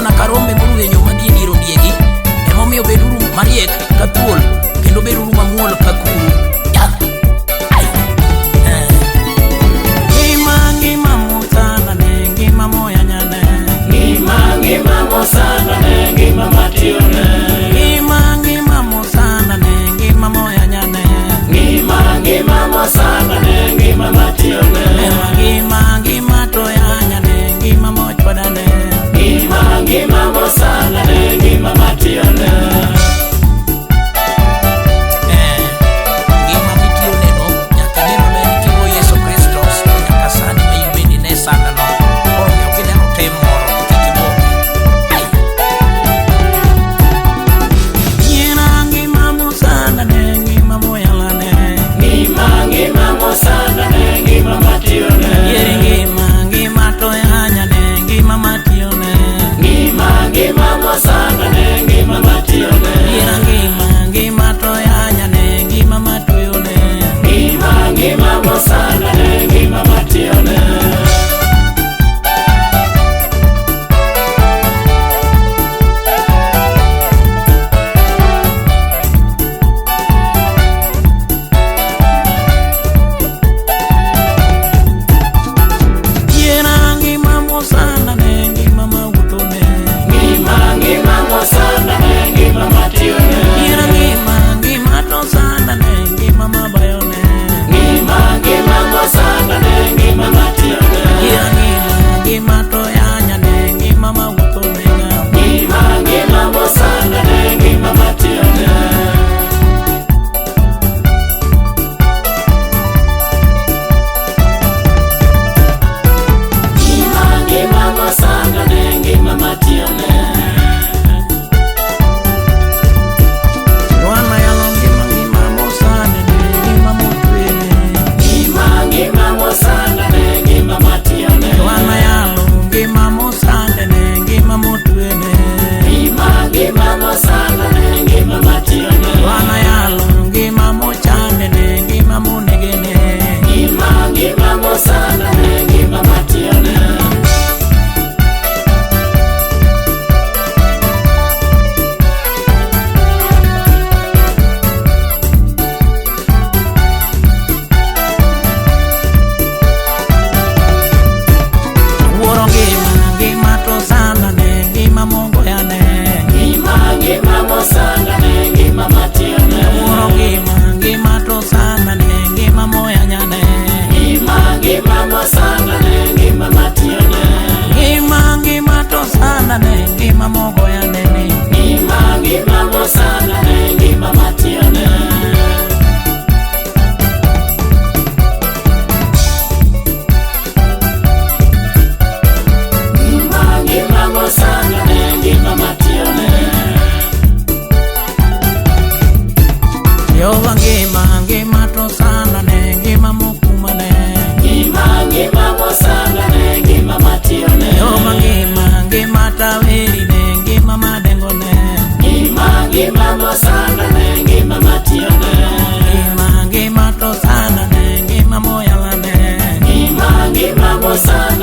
mana ka rombe moruwenyo madhi e dier ondiegi. Emomiyo beduru mariek ka thuol kendo beduru mamuol ka kuru. Ya! Ai! Eh. Ngima ngima mosana ne ngima moyanyane. Ngima ngima mosana ne ngima matiyone. Ngima ngima mosana ne ngima moyanyane. Ngima ngima mosana ne ngima matiyone. Ema ngima ngima to yanyane ngima mochwadane. Ngima ngima mosana ne ngima matiyone. Eh, ngima mitiyoneno nyaka ne maber ting'o Yesu Kristo nyaka sani ma in bende ine sandano. Koro omiyo kineno tem moro kik ibuogi. Ai! Nyiera ngima mosanda ne ngima moyalane. Ngima ngima mosana ne ngima matiyone. Yier ngima ngima to yanyane ngima matiyone. Ngima ngima mosana ne ngima matiyone. Yier ngima ngima to yanyane ngima matuyone. Ngima ngima mosana ne ngima matiyone. Yiera ngima mosanda ne ngima mawuothone. Ngima ngima mosana ne ngima matiyone. Yiera ngima ngima to sanda ne ngima mabayone. Ngima ngima mosana ne ngima matiyone. Yiera ngima ngima to yanyane ngima mawuothone nga. Ngima ngima mosana ne ngima matiyone. Ngima ngima mosana ne ngima matiyone. Yohana yalo ngima ngima mosanda ne ngima motwene. Ngima ngima mosana ne ngima matiyone. Yohana yalo ngima mosanda ne ngima motwene. Ngima ngima mosana ne ngima matiyone. Yohana yalo ngima mochande ne ngima monegene. Ngima ngima mosana ne ngima matiyone. Wuoro ngima ngima to sanda ne ngima mogoyane. Ngima ngima mosana ne ngima matiyone. Wuoro ngima ngima to sanda ne ngima moyanyane. Ngima ngima mosana ne ngima matiyone. Ngima ngima to sanda ne ngima mogoyane ni. Ngima ngima mosana ne ngima matiyone. Ngima ngima mosana ne ngima matiyone. Jehova ngima ngima to sanda ne ngima mokumane. Ngima ngima mosana ne ngima matiyone. Jehova ngima ngima taweri ne ngima madengone. Ngima ngima mosana ne ngima matiyone. Ngima ngima to sanda ne ngima moyalane. Ngima ngima mosana